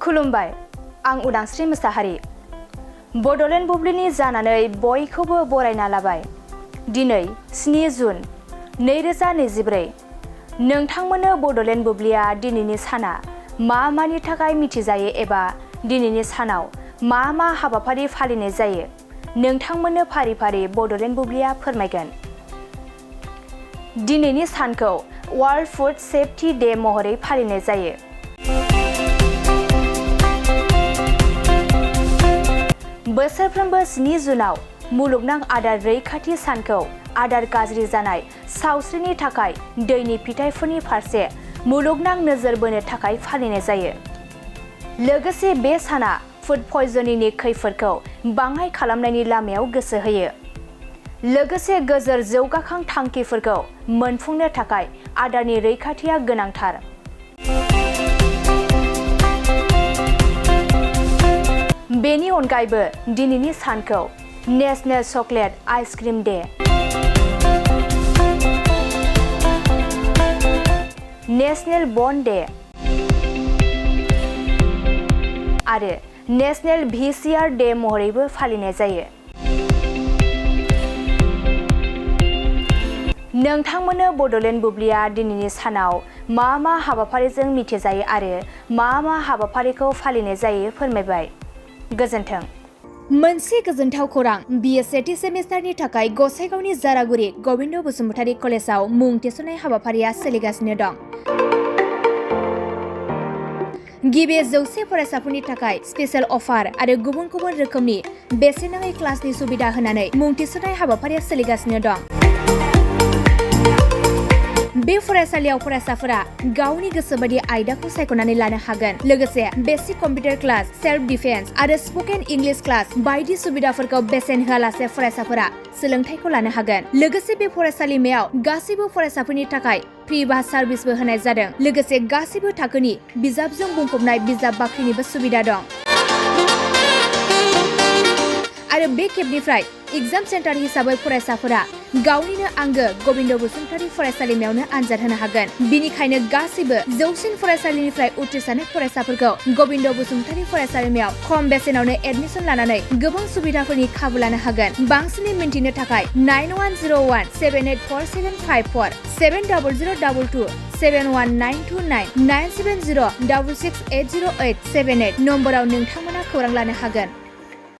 खुलुमबाय, आं उदांस्रि मोसाहारि। बड'लेण्ड बुब्लिनि जानानै बयखौबो बरायना लाबाय। दिनै 7 जुन 2024। नोंथांमोननो बड'लेण्ड बुब्लिया दिनैनि साना मानि थाखाय मिथिजायो एबा दिनैनि सानाव मा हाबाफारि फालिनाय जायो, नोंथांमोननो फारि फारि बड'लेण्ड बुब्लिया फोरमायगोन। दिनैनि सानखौ वर्ल्ड फुड सेफ्टी डे महरै फालिनाय जायो। बोसोरफ्रोमबो 7 जुनाव मुलुगनां आदार रैखाथि सानखौ आदार गाज्रि जानाय सावस्रिनि थाखाय दैनि फिथाइफोरनि फारसे मुलुगनां नोजोर बोनो थाखाय फालिनाय जायो। लोगोसे बे साना फुड पयजनिंनि खैफोदखौ बाङाइ खालामनायनि लामायाव गोसो होयो। लोगोसे गोजोर जौगाखां थांखिफोरखौ मोनफुंनो थाखाय आदारनि रैखाथिया गोनांथार। बेनि अनगायैबो दिनैनि सानखौ national chocolate ice cream day, national बन डे आरो नेशनेल VCR डे महरैबो फालिनाय जायो। नोंथांमोननो बड'लेण्ड बुब्लिया दिनैनि सानाव मा हाबाफारिजों मिथिजायो आरो मा हाबाफारिखौ फालिनाय जायो फोरमायबाय। गोजोन्थों। मोनसे गोजोनथाव खौरां, BA सेथि सेमिस्टारनि थाखाय गसाइगावनि जारागुरि गबिन्द बसुमतारी कलेजाव मुं थिसननाय हाबाफारिया सोलिगासिनो दं। गिबि 100 फरायसाफोरनि थाखाय स्पेशेल अफार आरो गुबुन गुबुन रोखोमनि बेसेन नाङै क्लासनि सुबिदा होनानै मुं थिसननाय हाबाफारिया सोलिगासिनो दं। बे फरायसालियाव फरायसाफोरा गावनि गोसोबायदि आयदाखौ सायख'नानै लानो हागोन। लोगोसे basic computer class, self defence आरो स्पकेन इंलिश क्लास बायदि सुबिदाफोरखौ बेसेन होआलासे फरायसाफोरा सोलोंथाइखौ लानो हागोन। लोगोसे बे फरायसालिमायाव गासैबो फरायसाफोरनि थाखाय फ्रि बास सार्भिसबो होनाय जादों। लोगोसे गासैबो थाखोनि बिजाबजों बुंफबनाय बिजाब बाख्रिनिबो सुबिदा दं। आरो बे खेबनिफ्राय एग्जाम सेन्टार हिसाबै फरायसाफोरा गावनिनो आंगो गबिन्द बसुमतारी फरायसालिमायावनो आनजाद होनो हागोन। बिनिखायनो गासैबो जौसिन फरायसालिनिफ्राय उथ्रिसारनाय फरायसाफोरखौ गबिन्द बसुमतारी फरायसालिमायाव खम बेसेनावनो एडमिसन लानानै गोबां सुबिदाफोरनि खाबु लानो हागोन। बांसिनै मिन्थिनो थाखाय 9101 784754 70022 71929 970 66808878 नम्बराव नोंथांमोना खौरां लानो हागोन।